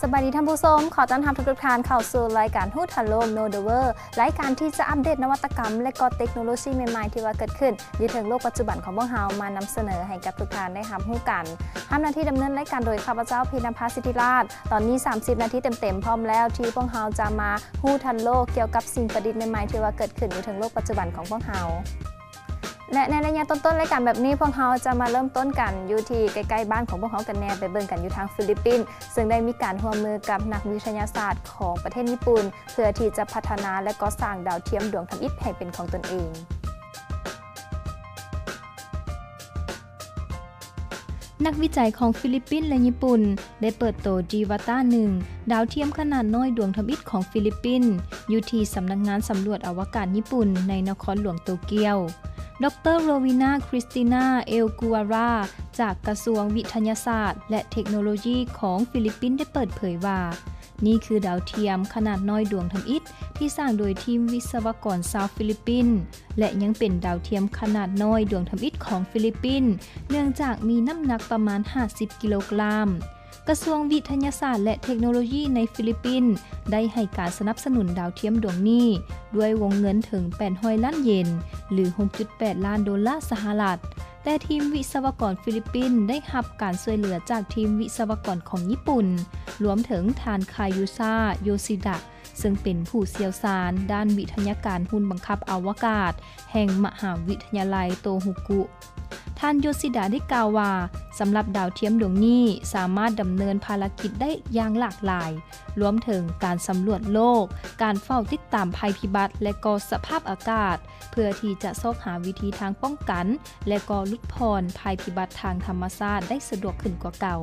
ສະບາຍດີທ່ານຜູ້ຊົມ, ຂໍຕ້ອນຮັບທຸກໆທ່ານເຂົ້າສູ່ລາຍການຮູ້ທັນໂລກ Know the World ລາຍການທີ່ຈະອັບເດດນະວັດຕະກຳ ແລະກໍເຕັກໂນໂລຊີໃໝ່ໆທີ່ວ່າເກີດຂຶ້ນຢູ່ເທິງໂລກປັດຈຸບັນຂອງພວກເຮົາ ມານຳສະເໜີໃຫ້ກັບທຸກທ່ານໄດ້ຮັບຮູ້ກັນ. ຮັບໜ້າທີ່ດຳເນີນລາຍການໂດຍຂ້າພະເຈົ້າ ພິນະພັດ ສິດທິລາດ. ຕອນນີ້ສາມສິບນາທີເຕັມໆພ້ອມແລ້ວທີ່ພວກເຮົາຈະມາຮູ້ທັນໂລກກ່ຽວກັບສິ່ງປະດິດໃໝ່ໆທີ່ວ່າເກີດຂຶ້ນຢູ່ເທິງໂລກປັດຈຸບັນຂອງພວກເຮົາ. ແລະໃນໄລຍະຕົ້ນໆລາຍການແບບນີ້ ພວກເຮົາຈະມາເລີ່ມຕົ້ນກັນຢູ່ທີ່ໃກ້ໆບ້ານຂອງພວກເຮົາກັນແດ່, ໄປເບິ່ງກັນຢູ່ທາງຟີລິບປິນ, ເຊິ່ງໄດ້ມີການຮ່ວມມືກັບນັກວິທະຍາສາດຂອງປະເທດຍີ່ປຸ່ນ ເພື່ອທີ່ຈະພັດທະນາ ແລະກໍສ້າງດາວທຽມດວງທຳອິດໃຫ້ເປັນຂອງຕົນເອງ. ນັກວິໄຈຂອງຟີລິບປິນ ແລະຍີ່ປຸ່ນ ໄດ້ເປີດໂຕ Jivata ໜຶ່ງ ດາວທຽມຂະໜາດນ້ອຍດວງທຳອິດຂອງຟີລິບປິນ ຢູ່ທີ່ສຳນັກງານສຳຫຼວດອະວະກາດຍີ່ປຸ່ນໃນນະຄອນຫຼວງໂຕກຽວ. ດຣ Rowena Christina Elguara ຈາກກະຊວງວິທະຍາສາດ ແລະ ເທັກໂນໂລຢີຂອງຟີລິບປິນ ໄດ້ເປີດເຜີຍວ່າ ນີ້ຄືດາວທຽມຂະໜາດນ້ອຍດວງທຳອິດທີ່ສ້າງໂດຍທີມວິສະວະກອນຊາວຟີລິບປິນ ແລະ ຍັງເປັນດາວທຽມຂະໜາດນ້ອຍດວງທຳອິດຂອງຟີລິບປິນ ເນື່ອງຈາກມີນ້ຳໜັກປະມານຫ້າສິບກິໂລກຣາມ. ກະຊວງວິທະຍາສາດ ແລະ ເທັກໂນໂລຢີໃນຟີລິບປິນ ໄດ້ໃຫ້ການສະໜັບສະໜູນດາວທຽມດວງນີ້ດ້ວຍວົງເງິນເຖິງແປດຮ້ອຍລ້ານເຢນ ຫຼື ຫົກຈຸດແປດລ້ານໂດລາສະຫະລັດ, ແຕ່ທີມວິສະວະກອນຟີລິບປິນ ໄດ້ຮັບການຊ່ວຍເຫຼືອຈາກທີມວິສະວະກອນຂອງຍີ່ປຸ່ນ, ລວມເຖິງທ່ານ Kayusa Yoshida ເຊິ່ງເປັນຜູ້ຊ່ຽວຊານດ້ານວິທະຍາການຮຸ່ນບັງຄັບອະວະກາດ ແຫ່ງມະຫາວິທະຍາໄລໂຕໂຮກຸ. ທ່ານ ໂຢຊິດາ ໄດ້ກ່າວວ່າ, ສຳລັບດາວທຽມດວງນີ້ ສາມາດດຳເນີນພາລະກິດໄດ້ຢ່າງຫຼາກຫຼາຍ, ລວມເຖິງການສຳຫຼວດໂລກ, ການເຝົ້າຕິດຕາມໄພພິບັດ ແລະ ກໍສະພາບອາກາດ, ເພື່ອທີ່ຈະຊອກຫາວິທີທາງປ້ອງກັນ ແລະ ກໍຫຼຸດຜ່ອນໄພພິບັດທາງທຳມະຊາດໄດ້ສະດວກຂຶ້ນກວ່າເກົ່າ.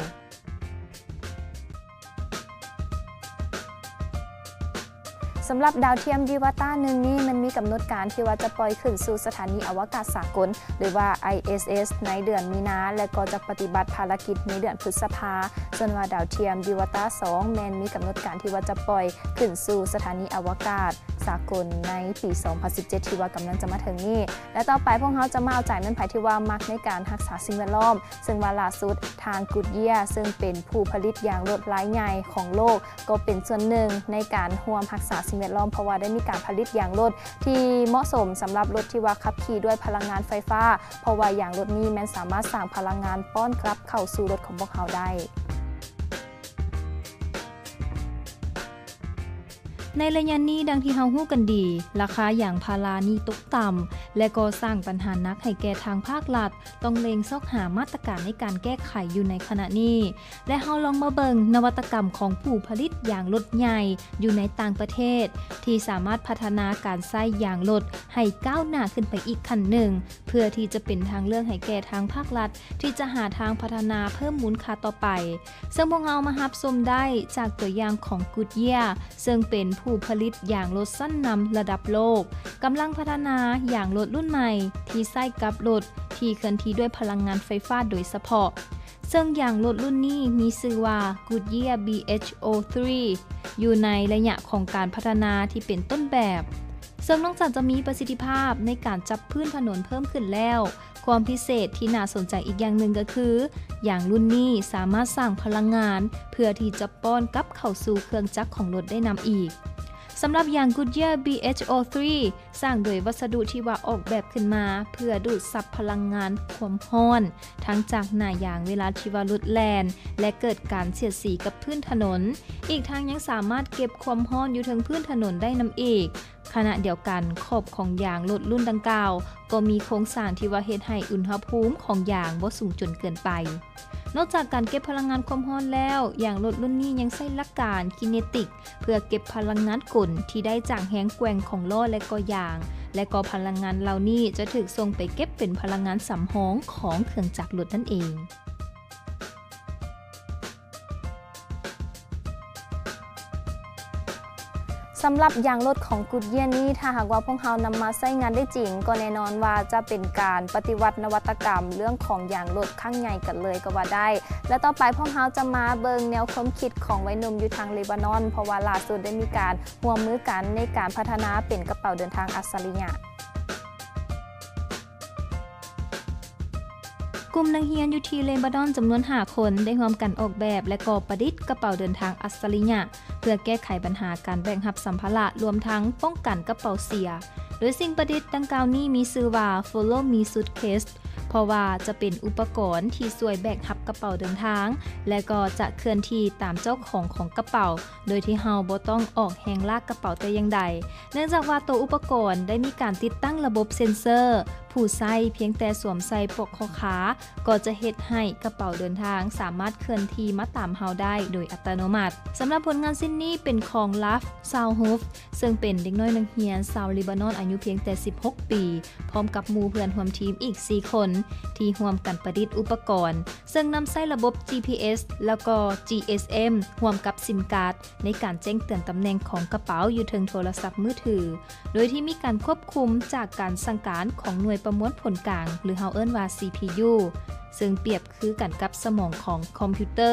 ສຳລັບດາວທຽມ Jivata ໜຶ່ງນີ້ ມັນມີກຳນົດການທີ່ວ່າຈະປ່ອຍຂຶ້ນສູ່ສະຖານີອະວະກາດສາກົນ ຫຼືວ່າ ISS ໃນເດືອນມີນາ ແລະ ກໍຈະປະຕິບັດພາລະກິດໃນເດືອນພຶດສະພາ. ສ່ວນວ່າດາວທຽມ Jivata ສອງ ແມ່ນມີກຳນົດການທີ່ວ່າຈະປ່ອຍຂຶ້ນສູ່ສະຖານີອະວະກາດສາກົນໃນປີສອງພັນສິບເຈັດ ທີ່ວ່າກຳລັງຈະມາເຖິງນີ້. ແລະ ຕໍ່ໄປພວກເຮົາຈະມາເອົາໃຈແມ່ນໃຜທີ່ວ່າມັກໃນການຮັກສາສິ່ງແວດລ້ອມ. ເຊິ່ງວ່າລ່າສຸດທາງ Goodyear ເຊິ່ງເປັນຜູ້ຜະລິດຢາງລົດລາຍໃຫຍ່ຂອງໂລກ ກໍເປັນສ່ວນໜຶ່ງໃນການຮ່ວມຮັກສາສິ່ງແວດລ້ອມ, ເພາະວ່າໄດ້ມີການຜະລິດຢາງລົດທີ່ເໝາະສົມສຳລັບລົດທີ່ວ່າຂັບຂີ່ດ້ວຍພະລັງງານໄຟຟ້າ, ເພາະວ່າຢາງລົດນີ້ແມ່ນສາມາດສ້າງພະລັງງານປ້ອນກັບເຂົ້າສູ່ລົດຂອງພວກເຮົາໄດ້. ໃນໄລຍະນີ້, ດັ່ງທີ່ເຮົາຮູ້ກັນດີ, ລາຄາຢາງພາລານີ້ຕົກຕ່ຳ ແລະ ກໍສ້າງບັນຫາໜັກໃຫ້ແກ່ທາງພາກລັດ ຕ້ອງເລັ່ງຊອກຫາມາດຕະການໃນການແກ້ໄຂຢູ່ໃນຂະນະນີ້ ແລະ ເຮົາລອງມາເບິ່ງນະວັດຕະກຳຂອງຜູ້ຜະລິດຢາງລົດໃຫຍ່ຢູ່ໃນຕ່າງປະເທດ ທີ່ສາມາດພັດທະນາການໃຊ້ຢາງລົດໃຫ້ກ້າວໜ້າຂຶ້ນໄປອີກຂັ້ນໜຶ່ງ ເພື່ອທີ່ຈະເປັນທາງເລືອກໃຫ້ແກ່ທາງພາກລັດ ທີ່ຈະຫາທາງພັດທະນາເພີ່ມມູນຄ່າຕໍ່ໄປ. ເຊິ່ງພວກເຮົາມາຮັບຊົມໄດ້ຈາກຕົວຢ່າງຂອງ Goodyear ເຊິ່ງເປັນຜູ້ຜະລິດຢາງລົດຊັ້ນນຳລະດັບໂລກ ກຳລັງພັດທະນາຢາງລົດລຸ້ນໃໝ່ທີ່ໃຊ້ກັບລົດທີ່ເຄື່ອນທີ່ດ້ວຍພະລັງງານໄຟຟ້າໂດຍສະເພາະ. ເຊິ່ງຢາງລົດລຸ້ນນີ້ມີຊື່ວ່າ Goodyear ບີເອັດໂອ ທຣີ ຢູ່ໃນໄລຍະຂອງການພັດທະນາທີ່ເປັນຕົ້ນແບບ. ເຊິ່ງນອກຈາກຈະມີປະສິດທິພາບໃນການຈັບພື້ນຖະໜົນເພີ່ມຂຶ້ນແລ້ວ, ຄວາມພິເສດທີ່ໜ້າສົນໃຈອີກຢ່າງໜຶ່ງກໍຄື ຢາງລຸ້ນນີ້ສາມາດສ້າງພະລັງງານເພື່ອທີ່ຈະປ້ອນກັບເຂົ້າສູ່ເຄື່ອງຈັກຂອງລົດໄດ້ນຳອີກ. ສຳລັບຢາງ Goodyear ບີເອັດໂອ ທຣີ ສ້າງໂດຍວັດສະດຸທີ່ວ່າອອກແບບຂຶ້ນມາເພື່ອດູດຊັບພະລັງງານຄວາມຮ້ອນ ທັງຈາກໜ້າຢາງເວລາທີ່ວ່າລົດແລ່ນ ແລະ ເກີດການສຽດສີກັບພື້ນຖະໜົນ, ອີກທັງຍັງສາມາດເກັບຄວາມຮ້ອນຢູ່ເທິງພື້ນຖະໜົນໄດ້ນຳອີກ. ຂະນະດຽວກັນ, ຂອບຂອງຢາງລົດລຸ້ນດັ່ງກ່າວ ກໍມີໂຄງສ້າງທີ່ວ່າເຮັດໃຫ້ອຸນຫະພູມຂອງຢາງບໍ່ສູງຈົນເກີນໄປ. ນອກຈາກການເກັບພະລັງງານຄວາມຮ້ອນແລ້ວ, ຢາງລົດລຸ້ນນີ້ຍັງໃຊ້ຫຼັກການ kinetic ເພື່ອເກັບພະລັງງານກົນທີ່ໄດ້ຈາກແຮງແກວ່ງຂອງລໍ້ ແລະ ກໍຢາງ, ແລະ ກໍພະລັງງານເຫຼົ່ານີ້ຈະຖືກສົ່ງໄປເກັບເປັນພະລັງງານສຳຮອງຂອງເຄື່ອງຈັກລົດນັ້ນເອງ. ສຳລັບຢາງລົດຂອງ Goodyear ນີ້, ຖ້າຫາກວ່າພວກເຮົານຳມາໃຊ້ງານໄດ້ຈິງ, ກໍແນ່ນອນວ່າຈະເປັນການປະຕິວັດນະວັດຕະກຳເລື່ອງຂອງຢາງລົດຄັ້ງໃຫຍ່ກັນເລີຍກໍວ່າໄດ້. ແລະ ຕໍ່ໄປພວກເຮົາຈະມາເບິ່ງແນວຄວາມຄິດຂອງໄວໜຸ່ມຢູ່ທາງເລບານອນ, ເພາະວ່າລ່າສຸດໄດ້ມີການຮ່ວມມືກັນໃນການພັດທະນາເປັນກະເປົາເດີນທາງອັດສະລິຍະ. ກຸ່ມນັກຮຽນຢູ່ທີ່ເລບານອນຈຳນວນຫ້າຄົນ ໄດ້ຮ່ວມກັນອອກແບບ ແລະ ກໍປະດິດກະເປົາເດີນທາງອັດສະລິຍະ ເພື່ອແກ້ໄຂບັນຫາການແບກຮັບສຳພາລະ ລວມທັງປ້ອງກັນກະເປົາເສຍ. ໂດຍສິ່ງປະດິດດັ່ງກ່າວນີ້ມີຊື່ວ່າ Follow Me Suitcase ເພາະວ່າຈະເປັນອຸປະກອນທີ່ຊ່ວຍແບກຮັບກະເປົາເດີນທາງ ແລະ ກໍຈະເຄື່ອນທີ່ຕາມເຈົ້າຂອງຂອງກະເປົາ ໂດຍທີ່ເຮົາບໍ່ຕ້ອງອອກແຮງລາກກະເປົາແຕ່ຢ່າງໃດ. ເນື່ອງຈາກວ່າໂຕອຸປະກອນໄດ້ມີການຕິດຕັ້ງລະບົບເຊັນເຊີ, ຜູ້ໃຊ້ພຽງແຕ່ສວມໃສ່ປອກຂໍ້ຂາ ກໍຈະເຮັດໃຫ້ກະເປົາເດີນທາງສາມາດເຄື່ອນທີ່ມາຕາມເຮົາໄດ້ໂດຍອັດຕະໂນມັດ. ສຳລັບຜົນງານຊິ້ນນີ້ເປັນຂອງ Love Soundhoof ເຊິ່ງເປັນເດັກນ້ອຍນັກຮຽນຊາວເລບານອນອາຍຸພຽງແຕ່ສິບຫົກປີ ພ້ອມກັບໝູ່ເພື່ອນຮ່ວມທີມອີກສີ່ຄົນ ທີ່ຮ່ວມກັນປະດິດອຸປະກອນ ເຊິ່ງນຳໃຊ້ລະບົບ ຈີພີເອສ ແລ້ວກໍ ຈີເອສເອັມ ຮ່ວມກັບຊິມກາດ ໃນການແຈ້ງເຕືອນຕຳແໜ່ງຂອງກະເປົາຢູ່ເທິງໂທລະສັບມືຖື, ໂດຍທີ່ມີການຄວບຄຸມຈາກການສັ່ງການຂອງໜ່ວຍປະມວນຜົນກາງ ຫຼື ເຮົາເອີ້ນວ່າ ຊີພີຢູ ເຊິ່ງປຽບຄືກັນກັບສະໝອງຂອງຄອມພິວເຕີ.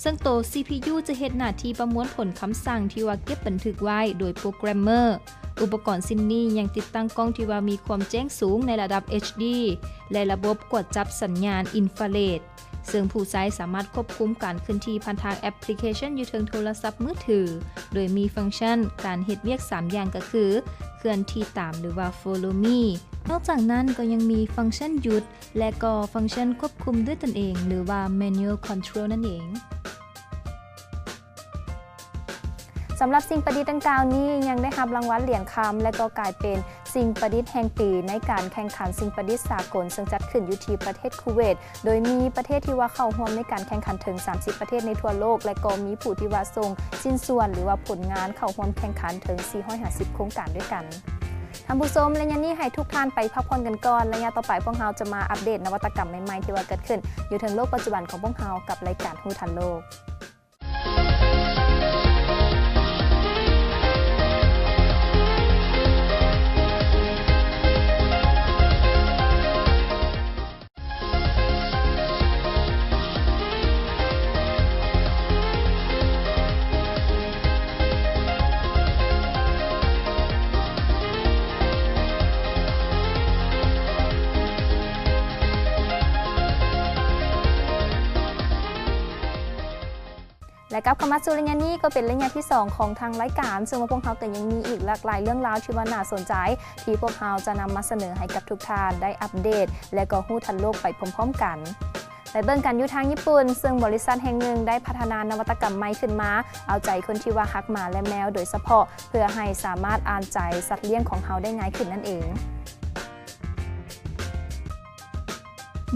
ເຊິ່ງໂຕ ຊີພີຢູ ຈະເຮັດໜ້າທີ່ປະມວນຜົນຄຳສັ່ງທີ່ວ່າເກັບບັນທຶກໄວ້ໂດຍໂປຣແກຣມເມີ. ອຸປະກອນຊິ້ນນີ້ຍັງຕິດຕັ້ງກ້ອງທີ່ວ່າມີຄວາມແຈ້ງສູງໃນລະດັບ ເອັດດີ ແລະ ລະບົບກວດຈັບສັນຍານອິນຟາເຣດ ເຊິ່ງຜູ້ໃຊ້ສາມາດຄວບຄຸມການເຄື່ອນທີ່ຜ່ານທາງແອັບພລິເຄຊັນຢູ່ເທິງໂທລະສັບມືຖື, ໂດຍມີຟັງຊັນການເຮັດວຽກສາມຢ່າງ ກໍຄື ເຄື່ອນທີ່ຕາມ ຫຼືວ່າ Follow Me. ນອກຈາກນັ້ນກໍຍັງມີຟັງຊັນຢຸດ ແລະ ກໍຟັງຊັນຄວບຄຸມດ້ວຍຕົນເອງ ຫຼືວ່າ Manual Control ນັ້ນເອງ. ສຳລັບສິ່ງປະດິດດັ່ງກ່າວນີ້ຍັງໄດ້ຮັບລາງວັນຫຼຽນຄຳ ແລະ ກໍກາຍເປັນສິ່ງປະດິດແຫ່ງປີໃນການແຂ່ງຂັນສິ່ງປະດິດສາກົນ ເຊິ່ງຈັດຂຶ້ນຢູ່ທີ່ປະເທດຄູເວດ, ໂດຍມີປະເທດທີ່ວ່າເຂົ້າຮ່ວມໃນການແຂ່ງຂັນເຖິງສາມສິບປະເທດໃນທົ່ວໂລກ ແລະ ກໍມີຜູ້ທີ່ວ່າສົ່ງຊິ້ນສ່ວນ ຫຼືວ່າຜົນງານເຂົ້າຮ່ວມແຂ່ງຂັນເຖິງສີ່ຮ້ອຍຫ້າສິບໂຄງການດ້ວຍກັນ. ທ່ານຜູ້ຊົມ, ໄລຍະນີ້ໃຫ້ທຸກທ່ານໄປພັກຜ່ອນກັນກ່ອນ. ໄລຍະຕໍ່ໄປພວກເຮົາຈະມາອັບເດດນະວັດຕະກຳໃໝ່ໆທີ່ວ່າເກີດຂຶ້ນຢູ່ເທິງໂລກປັດຈຸບັນຂອງພວກເຮົາ ກັບລາຍການຮູ້ທັນໂລກ. ແລະ ກັບເຂົ້າມາສູ່ໄລຍະນີ້ ກໍເປັນໄລຍະທີສອງຂອງທາງລາຍການ, ເຊິ່ງວ່າພວກເຮົາກໍຍັງມີອີກຫຼາກຫຼາຍເລື່ອງລາວທີ່ວ່າໜ້າສົນໃຈ ທີ່ພວກເຮົາຈະນຳມາສະເໜີໃຫ້ກັບທຸກທ່ານໄດ້ອັບເດດ ແລະ ກໍຮູ້ທັນໂລກໄປພ້ອມໆກັນ. ໄປເບິ່ງກັນຢູ່ທາງຍີ່ປຸ່ນ, ເຊິ່ງບໍລິສັດແຫ່ງໜຶ່ງໄດ້ພັດທະນານະວັດຕະກຳໃໝ່ຂຶ້ນມາ ເອົາໃຈຄົນທີ່ວ່າຮັກໝາ ແລະ ແມວໂດຍສະເພາະ, ເພື່ອໃຫ້ສາມາດອ່ານໃຈສັດລ້ຽງຂອງເຮົາໄດ້ງ່າຍຂຶ້ນນັ້ນເອງ.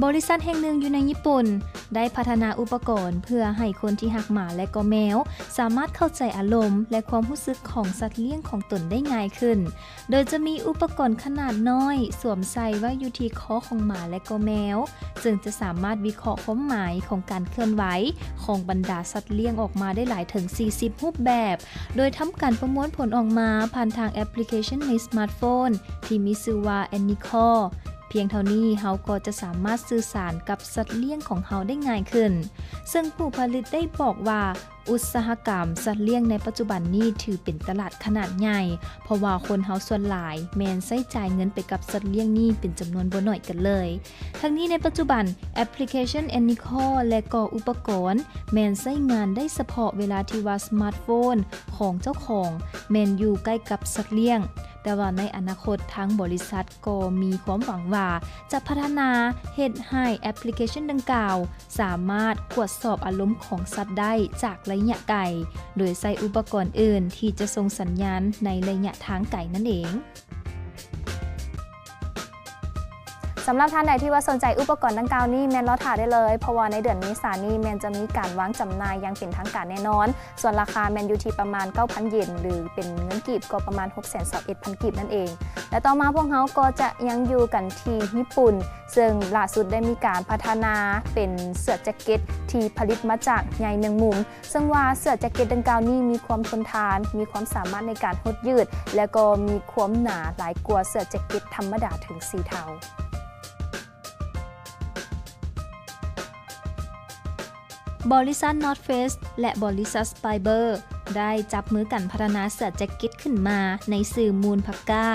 ບໍລິສັດແຫ່ງໜຶ່ງຢູ່ໃນຍີ່ປຸ່ນ ໄດ້ພັດທະນາອຸປະກອນເພື່ອໃຫ້ຄົນທີ່ຮັກໝາ ແລະ ກໍແມວ ສາມາດເຂົ້າໃຈອາລົມ ແລະ ຄວາມຮູ້ສຶກຂອງສັດລ້ຽງຂອງຕົນໄດ້ງ່າຍຂຶ້ນ. ໂດຍຈະມີອຸປະກອນຂະໜາດນ້ອຍສວມໃສ່ໄວ້ຢູ່ທີ່ຄໍຂອງໝາ ແລະ ກໍແມວ, ເຊິ່ງຈະສາມາດວິເຄາະຄວາມໝາຍຂອງການເຄື່ອນໄຫວຂອງບັນດາສັດລ້ຽງອອກມາໄດ້ຫຼາຍເຖິງສີ່ສິບຮູບແບບ, ໂດຍທຳການປະມວນຜົນອອກມາຜ່ານທາງແອັບພລິເຄຊັນໃນສະມາດໂຟນທີ່ມີຊື່ວ່າ Aniko. ພຽງເທົ່ານີ້ເຮົາກໍຈະສາມາດສື່ສານກັບສັດລ້ຽງຂອງເຮົາໄດ້ງ່າຍຂຶ້ນ, ເຊິ່ງຜູ້ຜະລິດໄດ້ບອກວ່າ ອຸດສາຫະກຳສັດລ້ຽງໃນປັດຈຸບັນນີ້ຖືເປັນຕະຫຼາດຂະໜາດໃຫຍ່, ເພາະວ່າຄົນເຮົາສ່ວນຫຼາຍແມ່ນໃຊ້ຈ່າຍເງິນໄປກັບສັດລ້ຽງນີ້ເປັນຈຳນວນບໍ່ໜ້ອຍກັນເລີຍ. ທັງນີ້ໃນປັດຈຸບັນ ແອັບພລິເຄຊັນ Aniko ແລະ ກໍອຸປະກອນແມ່ນໃຊ້ງານໄດ້ສະເພາະເວລາທີ່ວ່າສະມາດໂຟນຂອງເຈົ້າຂອງແມ່ນຢູ່ໃກ້ກັບສັດລ້ຽງ, ແຕ່ວ່າໃນອະນາຄົດທາງບໍລິສັດ ກໍມີຄວາມຫວັງວ່າຈະພັດທະນາເຮັດໃຫ້ແອັບພລິເຄຊັນດັ່ງກ່າວສາມາດກວດສອບອາລົມຂອງສັດໄດ້ຈາກໄລຍະໄກ, ໂດຍໃຊ້ອຸປະກອນອື່ນທີ່ຈະສົ່ງສັນຍານໃນໄລຍະທາງໄກນັ້ນເອງ. ສຳລັບທ່ານໃດທີ່ວ່າສົນໃຈອຸປະກອນດັ່ງກ່າວນີ້ ແມ່ນລໍຖ້າໄດ້ເລີຍ, ເພາະວ່າໃນເດືອນເມສານີ້ແມ່ນຈະມີການວາງຈຳໜ່າຍຢ່າງເປັນທາງການແນ່ນອນ. ສ່ວນລາຄາແມ່ນຢູ່ທີ່ປະມານເກົ້າພັນເຢນ ຫຼື ເປັນເງິນກີບກໍປະມານຫົກແສນຊາວເອັດພັນກີບນັ້ນເອງ. ແລະ ຕໍ່ມາພວກເຮົາກໍຈະຍັງຢູ່ກັນທີ່ຍີ່ປຸ່ນ, ເຊິ່ງລ່າສຸດໄດ້ມີການພັດທະນາເປັນເສື້ອແຈັກເກັດທີ່ຜະລິດມາຈາກໃຍແມງມຸມ, ເຊິ່ງວ່າເສື້ອແຈັກເກັດດັ່ງກ່າວນີ້ມີຄວາມທົນທານ, ມີຄວາມສາມາດໃນການຫົດຍືດ ແລະ ກໍມີຄວາມໜາຫຼາຍກວ່າເສື້ອແຈັກເກັດທຳມະດາເຖິງສີ່ເທົ່າ. ບໍລິສັດ North Face ແລະ ບໍລິສັດ Spiber ໄດ້ຈັບມືກັນພັດທະນາເສື້ອແຈັກເກັດຂຶ້ນມາໃນຊື່ Moon Parka,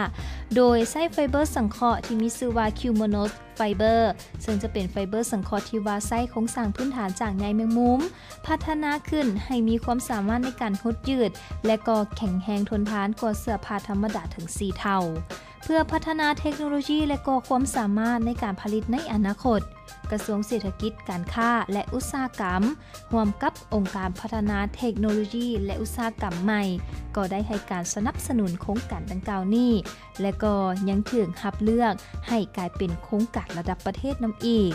ໂດຍໃຊ້ໄຟເບີສັງເຄາະທີ່ມີຊື່ວ່າ Cumulus Fiber ເຊິ່ງຈະເປັນໄຟເບີສັງເຄາະທີ່ວ່າໃຊ້ໂຄງສ້າງພື້ນຖານຈາກໃຍແມງມຸມ ພັດທະນາຂຶ້ນໃຫ້ມີຄວາມສາມາດໃນການຫົດຍືດ ແລະ ກໍແຂງແຮງທົນທານກວ່າເສື້ອຜ້າທຳມະດາເຖິງສີ່ເທົ່າ. ເພື່ອພັດທະນາເທັກໂນໂລຢີ ແລະ ກໍຄວາມສາມາດໃນການຜະລິດໃນອະນາຄົດ, ກະຊວງເສດຖະກິດ, ການຄ້າ ແລະ ອຸດສາຫະກຳ ຮ່ວມກັບອົງການພັດທະນາເທັກໂນໂລຢີ ແລະ ອຸດສາຫະກຳໃໝ່ ກໍໄດ້ໃຫ້ການສະໜັບສະໜູນໂຄງການດັ່ງກ່າວນີ້ ແລະ ກໍຍັງຖືກຮັບເລືອກໃຫ້ກາຍເປັນໂຄງການລະດັບປະເທດນຳອີກ.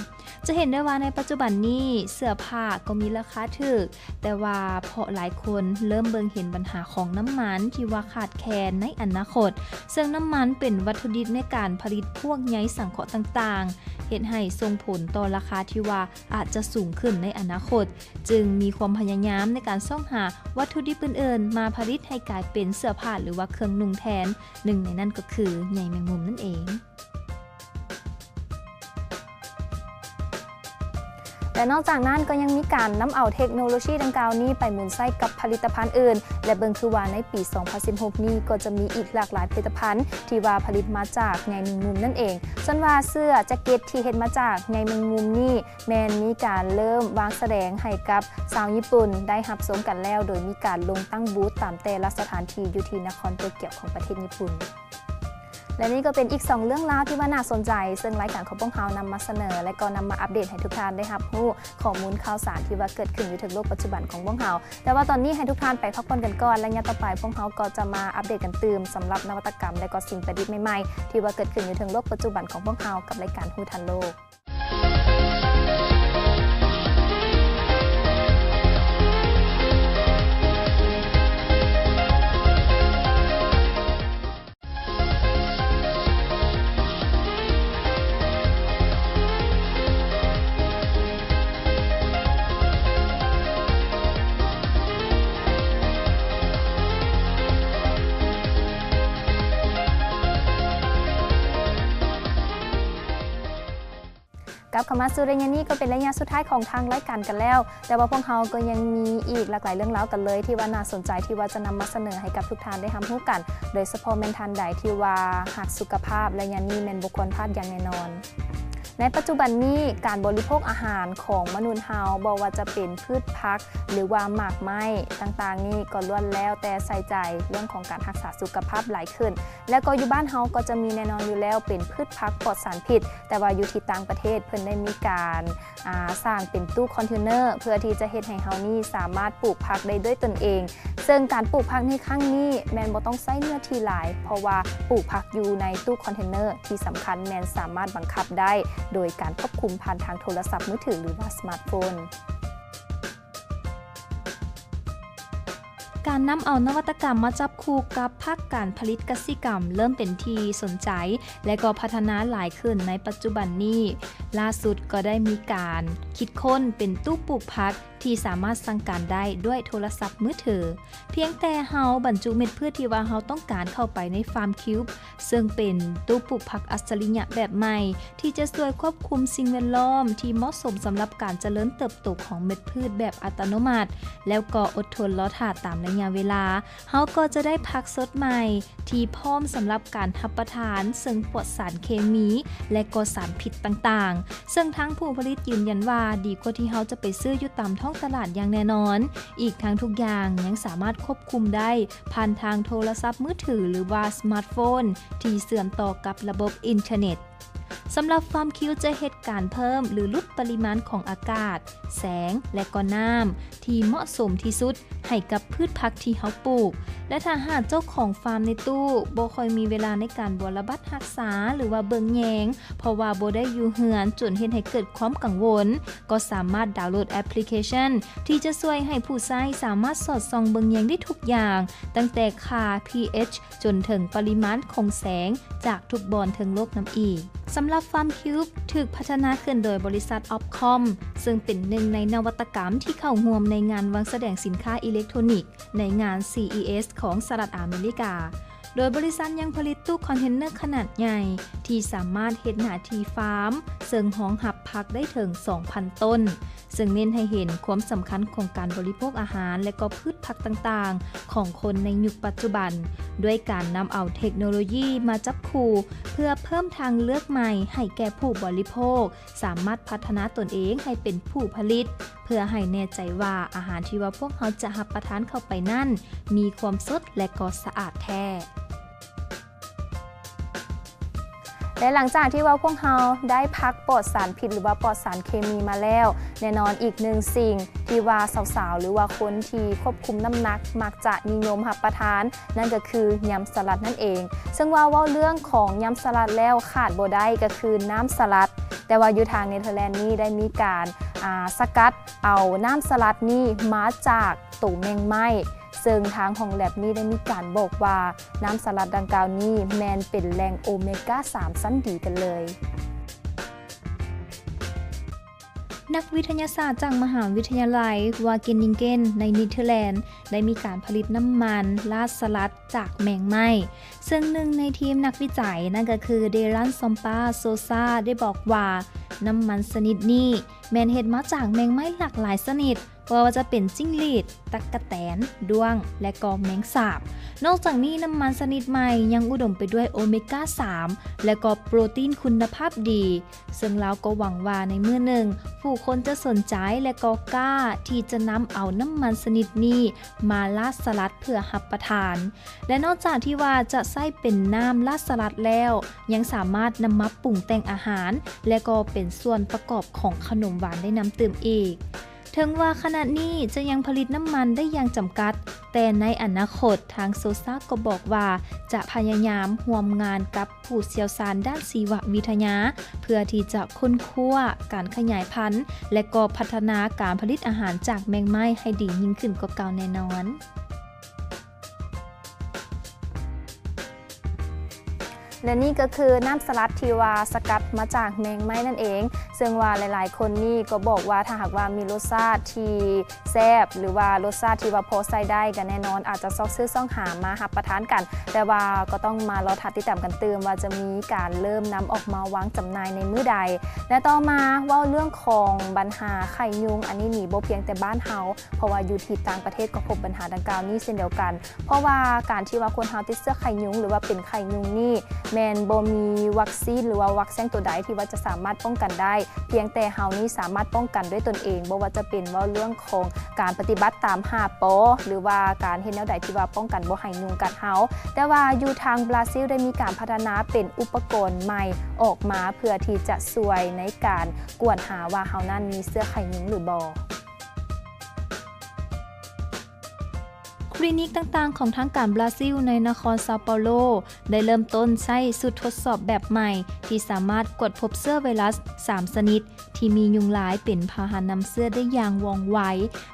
ຈະເຫັນໄດ້ວ່າໃນປັດຈຸບັນນີ້ເສື້ອຜ້າກໍມີລາຄາຖືກ, ແຕ່ວ່າເພາະຫຼາຍຄົນເລີ່ມເບິ່ງເຫັນບັນຫາຂອງນ້ຳມັນທີ່ວ່າຂາດແຄນໃນອະນາຄົດ, ເຊິ່ງນ້ຳມັນເປັນວັດຖຸດິບໃນການຜະລິດພວກໃຍສັງເຄາະຕ່າງໆ, ເຮັດໃຫ້ສົ່ງຜົນຕໍ່ລາຄາທີ່ວ່າອາດຈະສູງຂຶ້ນໃນອະນາຄົດ, ຈຶ່ງມີຄວາມພະຍາຍາມໃນການຊອກຫາວັດຖຸດິບອື່ນໆມາຜະລິດໃຫ້ກາຍເປັນເສື້ອຜ້າ ຫຼືວ່າເຄື່ອງນຸ່ງແທນ, ໜຶ່ງໃນນັ້ນກໍຄືໃຍແມງມຸມນັ້ນເອງ. ແລະ ນອກຈາກນັ້ນກໍຍັງມີການນຳເອົາເທັກໂນໂລຊີດັ່ງກ່າວນີ້ໄປໝູນໃຊ້ກັບຜະລິດຕະພັນອື່ນ ແລະ ເບິ່ງຄືວ່າໃນປີສອງພັນສິບຫົກນີ້ກໍຈະມີອີກຫຼາກຫຼາຍຜະລິດຕະພັນທີ່ວ່າຜະລິດມາຈາກໃຍແມງມຸມນັ້ນເອງ. ສ່ວນວ່າເສື້ອແຈັກເກັດທີ່ເຮັດມາຈາກໃຍແມງມຸມນີ້ ແມ່ນມີການເລີ່ມວາງສະແດງໃຫ້ກັບຊາວຍີ່ປຸ່ນໄດ້ຮັບຊົມກັນແລ້ວ, ໂດຍມີການລົງຕັ້ງບູດຕາມແຕ່ລະສະຖານທີ່ຢູ່ທີ່ນະຄອນໂຕກຽວຂອງປະເທດຍີ່ປຸ່ນ. ແລະ ນີ້ກໍເປັນອີກສອງເລື່ອງລາວທີ່ວ່າໜ້າສົນໃຈ, ເຊິ່ງລາຍການຂອງພວກເຮົານຳມາສະເໜີ ແລະ ກໍນຳມາອັບເດດໃຫ້ທຸກທ່ານໄດ້ຮັບຮູ້ຂໍ້ມູນຂ່າວສານທີ່ວ່າເກີດຂຶ້ນຢູ່ເທິງໂລກປັດຈຸບັນຂອງພວກເຮົາ. ແຕ່ວ່າຕອນນີ້ໃຫ້ທຸກທ່ານໄປພັກຜ່ອນກັນກ່ອນ, ໄລຍະຕໍ່ໄປພວກເຮົາກໍຈະມາອັບເດດກັນຕື່ມສຳລັບນະວັດຕະກຳ ແລະ ກໍສິ່ງປະດິດໃໝ່ໆ ທີ່ວ່າເກີດຂຶ້ນຢູ່ເທິງໂລກປັດຈຸບັນຂອງພວກເຮົາກັບລາຍການຮູ້ທັນໂລກ. ກັບເຂົ້າມາສູ່ໄລຍະນີ້ກໍເປັນໄລຍະສຸດທ້າຍຂອງທາງລາຍການກັນແລ້ວ, ແຕ່ວ່າພວກເຮົາກໍຍັງມີອີກຫຼາກຫຼາຍເລື່ອງລາວກັນເລີຍ ທີ່ວ່າໜ້າສົນໃຈ ທີ່ວ່າຈະນຳມາສະເໜີໃຫ້ກັບທຸກທ່ານໄດ້ຮັບຮູ້ກັນ, ໂດຍສະເພາະແມ່ນທ່ານໃດທີ່ວ່າຮັກສຸຂະພາບ, ໄລຍະນີ້ແມ່ນບໍ່ຄວນພາດຢ່າງແນ່ນອນ. ໃນປັດຈຸບັນນີ້ ການບໍລິໂພກອາຫານຂອງມະນຸດເຮົາ ບໍ່ວ່າຈະເປັນພືດຜັກ ຫຼືວ່າໝາກໄມ້ຕ່າງໆນີ້ ກໍລ້ວນແລ້ວແຕ່ໃສ່ໃຈເລື່ອງຂອງການຮັກສາສຸຂະພາບຫຼາຍຂຶ້ນ. ແລ້ວກໍຢູ່ບ້ານເຮົາກໍຈະມີແນ່ນອນຢູ່ແລ້ວ ເປັນພືດຜັກປອດສານພິດ, ແຕ່ວ່າຢູ່ທີ່ຕ່າງປະເທດເພິ່ນໄດ້ມີການ ອາ ສ້າງເປັນຕູ້ຄອນເທນເນີ ເພື່ອທີ່ຈະເຮັດໃຫ້ເຮົານີ້ສາມາດປູກຜັກໄດ້ດ້ວຍຕົນເອງ. ເຊິ່ງການປູກຜັກໃນຄັ້ງນີ້ແມ່ນບໍ່ຕ້ອງໃຊ້ເນື້ອທີ່ຫຼາຍ, ເພາະວ່າປູກຜັກຢູ່ໃນຕູ້ຄອນເທນເນີ ທີ່ສຳຄັນແມ່ນສາມາດບັງຄັບໄດ້ໂດຍການຄວບຄຸມຜ່ານທາງໂທລະສັບມືຖື ຫຼືວ່າສະມາດໂຟນ. ການນຳເອົານະວັດຕະກຳມາຈັບຄູ່ກັບພາກການຜະລິດກະສິກຳເລີ່ມເປັນທີ່ສົນໃຈ ແລະ ກໍພັດທະນາຫຼາຍຂຶ້ນໃນປັດຈຸບັນນີ້. ລ່າສຸດກໍໄດ້ມີການຄິດຄົ້ນເປັນຕູ້ປູກຜັກທີ່ສາມາດສັ່ງການໄດ້ດ້ວຍໂທລະສັບມືຖື. ພຽງແຕ່ເຮົາບັນຈຸເມັດພືດທີ່ວ່າເຮົາຕ້ອງການເຂົ້າໄປໃນຟາມຄິວບ ເຊິ່ງເປັນຕູ້ປູກຜັກອັດສະລິຍະແບບໃໝ່ ທີ່ຈະຊ່ວຍຄວບຄຸມສິ່ງແວດລ້ອມທີ່ເໝາະສົມສຳລັບການຈະເລີນເຕີບໂຕຂອງເມັດພືດແບບອັດຕະໂນມັດ ແລ້ວກໍອົດທົນລໍຖ້າຕາມໄລຍະເວລາ, ເຮົາກໍຈະໄດ້ຜັກສົດໃໝ່ທີ່ພ້ອມສຳລັບການຮັບປະທານ, ເຊິ່ງປອດສານເຄມີ ແລະ ກໍສານພິດຕ່າງໆ, ເຊິ່ງທາງຜູ້ຜະລິດຢືນຢັນວ່າ ດີກວ່າທີ່ເຮົາຈະໄປຊື້ຢູ່ຕາມທ້ອງຕະຫຼາດຢ່າງແນ່ນອນ. ອີກທັງທຸກຢ່າງຍັງສາມາດຄວບຄຸມໄດ້ຜ່ານທາງໂທລະສັບມືຖື ຫຼືວ່າສະມາດໂຟນ ທີ່ເຊື່ອມຕໍ່ກັບລະບົບອິນເຕີເນັດ. ສຳລັບຟາມຄິວຈະເຮັດການເພີ່ມ ຫຼື ຫຼຸດປະລິມານຂອງອາກາດ, ແສງ ແລະ ກໍນ້ຳທີ່ເໝາະສົມທີ່ສຸດໃຫ້ກັບພືດຜັກທີ່ເຮົາປູກ. ແລະ ຖ້າຫາກເຈົ້າຂອງຟາມໃນຕູ້ບໍ່ຄ່ອຍມີເວລາໃນການບົວລະບັດຮັກສາ ຫຼືວ່າເບິ່ງແຍງ ເພາະວ່າບໍ່ໄດ້ຢູ່ເຮືອນ ຈົນເຮັດໃຫ້ເກີດຄວາມກັງວົນ, ກໍສາມາດດາວໂຫຼດແອັບພລິເຄຊັນທີ່ຈະຊ່ວຍໃຫ້ຜູ້ໃຊ້ສາມາດສອດສ່ອງເບິ່ງແຍງໄດ້ທຸກຢ່າງ, ຕັ້ງແຕ່ຄ່າ pH ຈົນເຖິງປະລິມານຂອງແສງຈາກທຸກບ່ອນເທິງໂລກນຳອີກ. ສຳລັບຟາມຄິວບຖືກພັດທະນາຂຶ້ນໂດຍບໍລິສັດອອບຄອມ ເຊິ່ງເປັນໜຶ່ງໃນນະວັດຕະກຳທີ່ເຂົ້າຮ່ວມໃນງານວາງສະແດງສິນຄ້າອີເລັກໂທນິກໃນງານ ຊີອີເອັສ ຂອງສະຫະລັດອາເມລິກາ. ໂດຍບໍລິສັດຍັງຜະລິດຕູ້ຄອນເທນເນີຂະໜາດໃຫຍ່ ທີ່ສາມາດເຮັດໜ້າທີ່ຟາມ ເຊິ່ງຮອງຮັບຜັກໄດ້ເຖິງ ສອງພັນ ຕົ້ນ, ເຊິ່ງເນັ້ນໃຫ້ເຫັນຄວາມສຳຄັນຂອງການບໍລິໂພກອາຫານ ແລະ ກໍພືດຜັກຕ່າງໆ ຂອງຄົນໃນຍຸກປັດຈຸບັນ, ດ້ວຍການນຳເອົາເທັກໂນໂລຢີມາຈັບຄູ່ ເພື່ອເພີ່ມທາງເລືອກໃໝ່ໃຫ້ແກ່ຜູ້ບໍລິໂພກ, ສາມາດພັດທະນາຕົນເອງໃຫ້ເປັນຜູ້ຜະລິດ ເພື່ອໃຫ້ແນ່ໃຈວ່າອາຫານທີ່ວ່າພວກເຮົາຈະຮັບປະທານເຂົ້າໄປນັ້ນ ມີຄວາມສົດ ແລະ ກໍສະອາດແທ້. ແລະ ຫຼັງຈາກທີ່ວ່າພວກເຮົາໄດ້ຜັກປອດສານພິດ ຫຼືວ່າປອດສານເຄມີມາແລ້ວ, ແນ່ນອນອີກໜຶ່ງສິ່ງທີ່ວ່າສາວໆ ຫຼືວ່າຄົນທີ່ຄວບຄຸມນ້ຳໜັກມັກຈະນິຍົມຮັບປະທານ ນັ້ນກໍຄືຍຳສະຫຼັດນັ້ນເອງ. ເຊິ່ງວ່າເວົ້າເລື່ອງຂອງຍຳສະຫຼັດແລ້ວ ຂາດບໍ່ໄດ້ກໍຄືນ້ຳສະຫຼັດ. ແຕ່ວ່າຢູ່ທາງເນເທີແລນນີ້ໄດ້ມີການ ອ່າ ສະກັດເອົານ້ຳສະຫຼັດນີ້ມາຈາກໂຕແມງໄມ້, ເຊິ່ງທາງຫ້ອງແລັບນີ້ໄດ້ມີການບອກວ່າ ນ້ຳສະຫຼັດດັ່ງກ່າວນີ້ແມ່ນເປັນແຫຼ່ງໂອເມກາສາມຊັ້ນດີກັນເລີຍ. ນັກວິທະຍາສາດຈາກມະຫາວິທະຍາໄລ ວາເກນິງເກນ ໃນເນເທີແລນ ໄດ້ມີການຜະລິດນ້ຳມັນລາດສະຫຼັດຈາກແມງໄມ້, ເຊິ່ງໜຶ່ງໃນທີມນັກວິໄຈ ນັ້ນກໍຄື ເດລັນຊອມປາ ໂຊຊາ ໄດ້ບອກວ່າ ນ້ຳມັນຊະນິດນີ້ແມ່ນເຮັດມາຈາກແມງໄມ້ຫຼາກຫຼາຍຊະນິດ, ບໍ່ວ່າຈະເປັນຈິ້ງຫຼີດ, ຕັກກະແຕນ, ດ້ວງ ແລະ ກໍແມງສາບ. ນອກຈາກນີ້, ນ້ຳມັນຊະນິດໃໝ່ຍັງອຸດົມໄປດ້ວຍໂອເມກາສາມ ແລະ ກໍໂປຣຕີນຄຸນນະພາບດີ, ເຊິ່ງລາວກໍຫວັງວ່າໃນມື້ໜຶ່ງ ຜູ້ຄົນຈະສົນໃຈ ແລະ ກໍກ້າທີ່ຈະນຳເອົານ້ຳມັນຊະນິດນີ້ມາລາດສະຫຼັດເພື່ອຮັບປະທານ. ແລະ ນອກຈາກທີ່ວ່າຈະໃຊ້ເປັນນ້ຳລາດສະຫຼັດແລ້ວ, ຍັງສາມາດນຳມາປຸງແຕ່ງອາຫານ ແລະ ກໍເປັນສ່ວນປະກອບຂອງຂະໜົມຫວານໄດ້ນຳຕື່ມອີກ. ເຖິງວ່າຂະນະນີ້ຈະຍັງຜະລິດນ້ຳມັນໄດ້ຢ່າງຈຳກັດ, ແຕ່ໃນອະນາຄົດ ທາງໂຊຊາກໍບອກວ່າຈະພະຍາຍາມຮ່ວມງານກັບຜູ້ຊ່ຽວຊານດ້ານຊີວະວິທະຍາ ເພື່ອທີ່ຈະຄົ້ນຄວ້າການຂະຫຍາຍພັນ ແລະ ກໍພັດທະນາການຜະລິດອາຫານຈາກແມງໄມ້ໃຫ້ດີຍິ່ງຂຶ້ນກວ່າເກົ່າແນ່ນອນ. ແລະ ນີ້ກໍຄືນ້ຳສະຫຼັດທີ່ວ່າສະກັດມາຈາກແມງໄມ້ນັ້ນເອງ, ເຊິ່ງວ່າຫຼາຍໆຄົນນີ້ກໍບອກວ່າ ຖ້າຫາກວ່າມີລົດຊາດທີ່ແຊບ ຫຼືວ່າລົດຊາດທີ່ວ່າພໍໃຊ້ໄດ້ ກໍແນ່ນອນອາດຈະຊອກຊື້ຊອກຫາມາຮັບປະທານກັນ, ແຕ່ວ່າກໍຕ້ອງມາລໍຖ້າຕິດຕາມກັນຕື່ມວ່າຈະມີການເລີ່ມນຳອອກມາວາງຈຳໜ່າຍໃນມື້ໃດ. ແລະ ຕໍ່ມາເວົ້າເລື່ອງຂອງບັນຫາໄຂ້ຍຸງ, ອັນນີ້ໜີບໍ່ພຽງແຕ່ບ້ານເຮົາ, ເພາະວ່າຢູ່ທີ່ຕ່າງປະເທດກໍພົບບັນຫາດັ່ງກ່າວນີ້ເຊັ່ນດຽວກັນ. ເພາະວ່າການທີ່ວ່າຄົນເຮົາຕິດເຊື້ອໄຂ້ຍຸງ ຫຼືວ່າເປັນໄຂ້ຍຸງນີ້ ແມ່ນບໍ່ມີວັກຊີນ ຫຼືວ່າວັກແຊງຕົວໃດທີ່ວ່າຈະສາມາດປ້ອງກັນໄດ້, ພຽງແຕ່ເຮົານີ້ສາມາດປ້ອງກັນດ້ວຍຕົນເອງ, ບໍ່ວ່າຈະເປັນເວົ້າເລື່ອງຂອງການປະຕິບັດຕາມຫ້າ ປ ຫຼືວ່າການເຮັດແນວໃດທີ່ວ່າປ້ອງກັນບໍ່ໃຫ້ຍຸງກັດເຮົາ. ແຕ່ວ່າຢູ່ທາງບຣາຊິລໄດ້ມີການພັດທະນາເປັນອຸປະກອນໃໝ່ອອກມາ ເພື່ອທີ່ຈະຊ່ວຍໃນການກວດຫາວ່າເຮົານັ້ນມີເຊື້ອໄຂ້ຍຸງຫຼືບໍ່. ຄລີນິກຕ່າງໆຂອງທາງການບຣາຊິລໃນນະຄອນຊາວເປົາໂລ ໄດ້ເລີ່ມຕົ້ນໃຊ້ຊຸດທົດສອບແບບໃໝ່ ທີ່ສາມາດກວດພົບເຊື້ອໄວຣັສສາມຊະນິດ ທີ່ມີຍຸງລາຍເປັນພາຫະນຳເຊື້ອໄດ້ຢ່າງວ່ອງໄວ,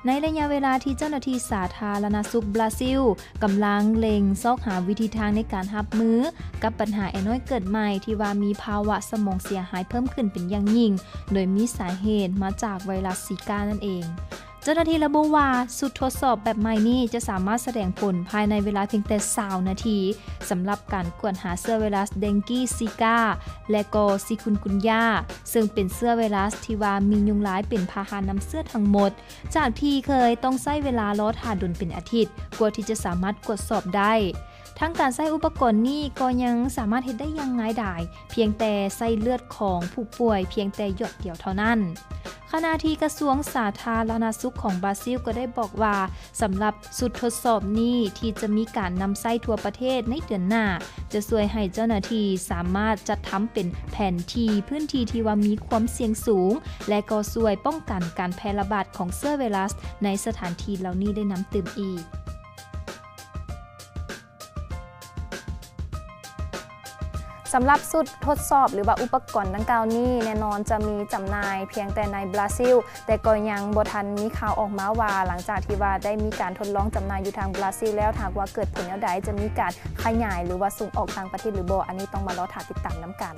ໃນໄລຍະເວລາທີ່ເຈົ້າໜ້າທີ່ສາທາລະນະສຸກບຣາຊິລກຳລັງເລັ່ງຊອກຫາວິທີທາງໃນການຮັບມືກັບບັນຫາແອນ້ອຍເກີດໃໝ່ ທີ່ວ່າມີພາວະສະໝອງເສຍຫາຍເພີ່ມຂຶ້ນເປັນຢ່າງຍິ່ງ, ໂດຍມີສາເຫດມາຈາກໄວຣັສຊີການັ້ນເອງ. ເຈົ້າໜ້າທີ່ລະບຸວ່າ ຊຸດທົດສອບແບບໃໝ່ນີ້ຈະສາມາດສະແດງຜົນພາຍໃນເວລາພຽງແຕ່ຊາວນາທີ ສຳລັບການກວດຫາເຊື້ອໄວຣັສເດັງກີ, ຊີກາ ແລະ ກໍຊີຄຸນກຸນຢາ, ເຊິ່ງເປັນເຊື້ອໄວຣັສທີ່ວ່າມີຍຸງລາຍເປັນພາຫະນຳເຊື້ອທັງໝົດ, ຈາກທີ່ເຄີຍຕ້ອງໃຊ້ເວລາລໍຖ້າດົນເປັນອາທິດ ກວ່າທີ່ຈະສາມາດກວດສອບໄດ້. ທັງການໃຊ້ອຸປະກອນນີ້ກໍຍັງສາມາດເຮັດໄດ້ຢ່າງງ່າຍດາຍ, ພຽງແຕ່ໃຊ້ເລືອດຂອງຜູ້ປ່ວຍພຽງແຕ່ຢອດດຽວເທົ່ານັ້ນ. ຂະນະທີ່ກະຊວງສາທາລະນະສຸກຂອງບຣາຊິລກໍໄດ້ບອກວ່າ ສຳລັບຊຸດທົດສອບນີ້ທີ່ຈະມີການນຳໃຊ້ທົ່ວປະເທດໃນເດືອນໜ້າ ຈະຊ່ວຍໃຫ້ເຈົ້າໜ້າທີ່ສາມາດຈັດທຳເປັນແຜນທີ່ພື້ນທີ່ທີ່ວ່າມີຄວາມສ່ຽງສູງ ແລະ ກໍຊ່ວຍປ້ອງກັນການແຜ່ລະບາດຂອງເຊື້ອໄວຣັສໃນສະຖານທີ່ເຫຼົ່ານີ້ໄດ້ນຳຕື່ມອີກ. ສຳລັບຊຸດທົດສອບ ຫຼືວ່າອຸປະກອນດັ່ງກ່າວນີ້ ແນ່ນອນຈະມີຈຳໜ່າຍພຽງແຕ່ໃນບຣາຊິລ, ແຕ່ກໍຍັງບໍ່ທັນມີຂ່າວອອກມາວ່າ ຫຼັງຈາກທີ່ວ່າໄດ້ມີການທົດລອງຈຳໜ່າຍຢູ່ທາງບຣາຊິລແລ້ວ, ຖ້າຫາກວ່າເກີດຜົນແນວໃດ ຈະມີການຂະຫຍາຍ ຫຼືວ່າສົ່ງອອກຕ່າງປະເທດຫຼືບໍ່, ອັນນີ້ຕ້ອງມາລໍຖ້າຕິດຕາມນຳກັນ.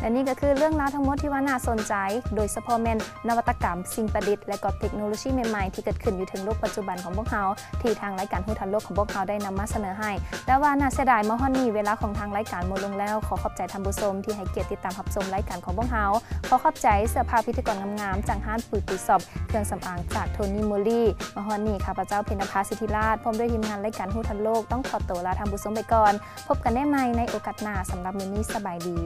ແລະນີ້ກໍຄືເລື່ອງລາວທັງໝົດທີ່ວ່າໜ້າສົນໃຈ, ໂດຍສະເພາະແມ່ນນະວັດຕະກຳ, ສິ່ງປະດິດ ແລະກໍເຕັກໂນໂລຊີໃໝ່ໆ ທີ່ເກີດຂຶ້ນຢູ່ເທິງໂລກປັດຈຸບັນຂອງພວກເຮົາ, ທີ່ທາງລາຍການຮູ້ທັນໂລກຂອງພວກເຮົາໄດ້ນຳມາສະເໜີໃຫ້. ແຕ່ວ່າໜ້າເສຍດາຍ ມາຮອດນີ້ເວລາຂອງທາງລາຍການໝົດລົງແລ້ວ. ຂໍຂອບໃຈທ່ານຜູ້ຊົມທີ່ໃຫ້ກຽດຕິດຕາມຮັບຊົມລາຍການຂອງພວກເຮົາ. ຂໍຂອບໃຈເສື້ອຜ້າພິທີກອນງາມໆ ຈາກຮ້ານປຸຍປຸຍຊັອບ ເຄື່ອງສຳອາງຈາກໂທນີໂມລີ. ມາຮອດນີ້ ຂ້າພະເຈົ້າ ເພັນນະພາ ສິດທິລາດ ພ້ອມດ້ວຍທີມງານລາຍການຮູ້ທັນໂລກ ຕ້ອງຂໍຕົວລາທ່ານຜູ້ຊົມໄປກ່ອນ. ພົບກັນໄດ້ໃໝ່ໃນໂອກາດໜ້າ. ສຳລັບມື້ນີ້ ສະບາຍດີ.